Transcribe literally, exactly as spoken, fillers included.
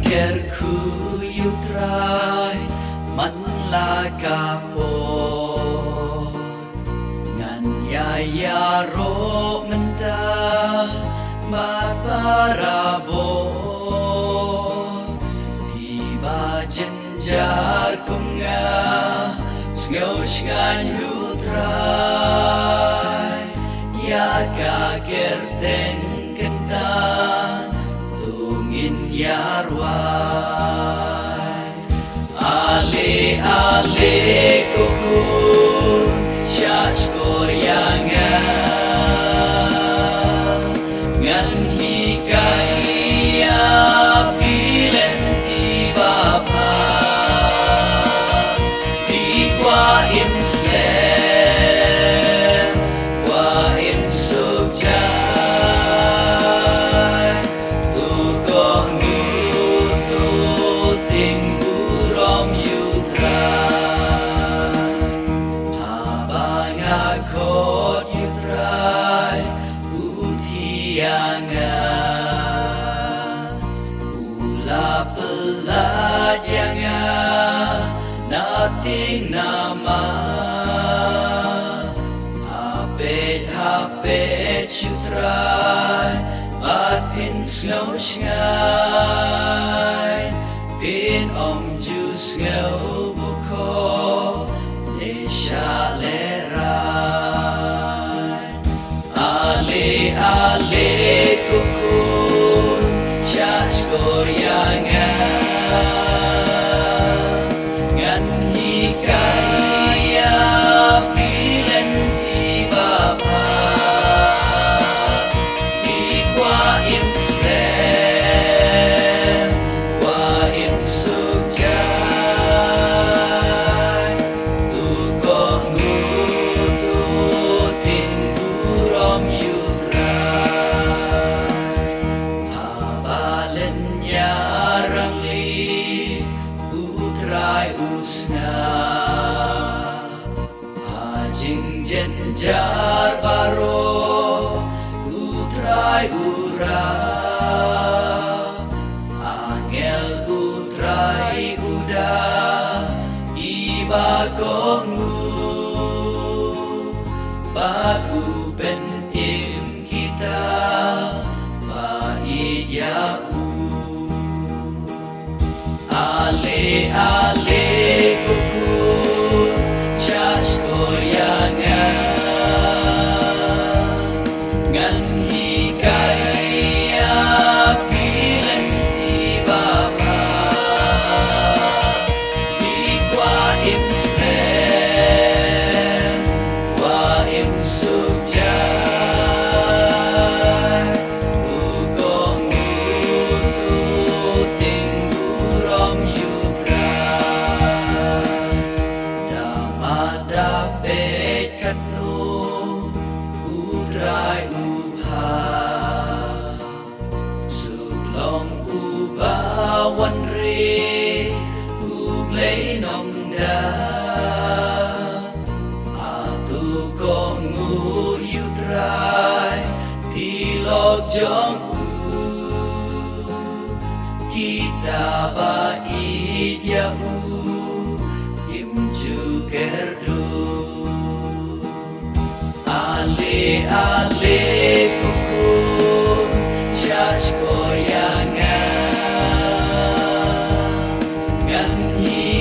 Kyrkhu ïa u Trai man la ka por. Ngan ïa ïaroh mynta bad barabor. Phi ba jynjar kum nga, sngew shngaiñ ha u Trai. Ïa ka kyrteng kynta to ngin ïa rwai. Ale, ale, ko khun, shahshkor ïa nga. Ngan hikai ïa phi lynti ba bha. Phi kwah im slem, kwah im suk jai. To kohnguh, to tieng burom ïa u Trai. Haba nga khot ïa u Trai, u thiah ïa nga. U la pyllait ïa nga na tieng namar. Ha peit, ha peit sha u Trai, bad phin sngew shngaiñ, phin ym ju sngew bukhuh, leh shah leh raiñ. Ale, ale, ko khun, shahshkor ïa nga. Ngan hikai ïa phi lynti ba bha. Phi kwah im slem, kwah im suk jai. To kohnguh, to tieng burom ïa u Trai. Haba lynñiar rangli, u Trai u sngap. Ha jingjynjar baroh, u Trai u rah. Angel u Trai u da ïa i ba kohnguh, bad u pynim kita ba ïeit ïa u. Ale, ale, ko khun, shahshkor ïa nga. Ngan hikai ïa phi lynti ba bha. Phi kwah im slem, kwah im suk jai. To kohnguh, to tieng burom ïa u Trai. Da mad da peit katno u Trai u bha. Suk long uba wanrah, u Blei nongda. Hato kohnguh ïa u Trai, phi lok jong u. Kita ba ïeit ïa u, kim ju kyrduh. Ale, ale, ko khun, shahshkor ïa nga. Ngan hi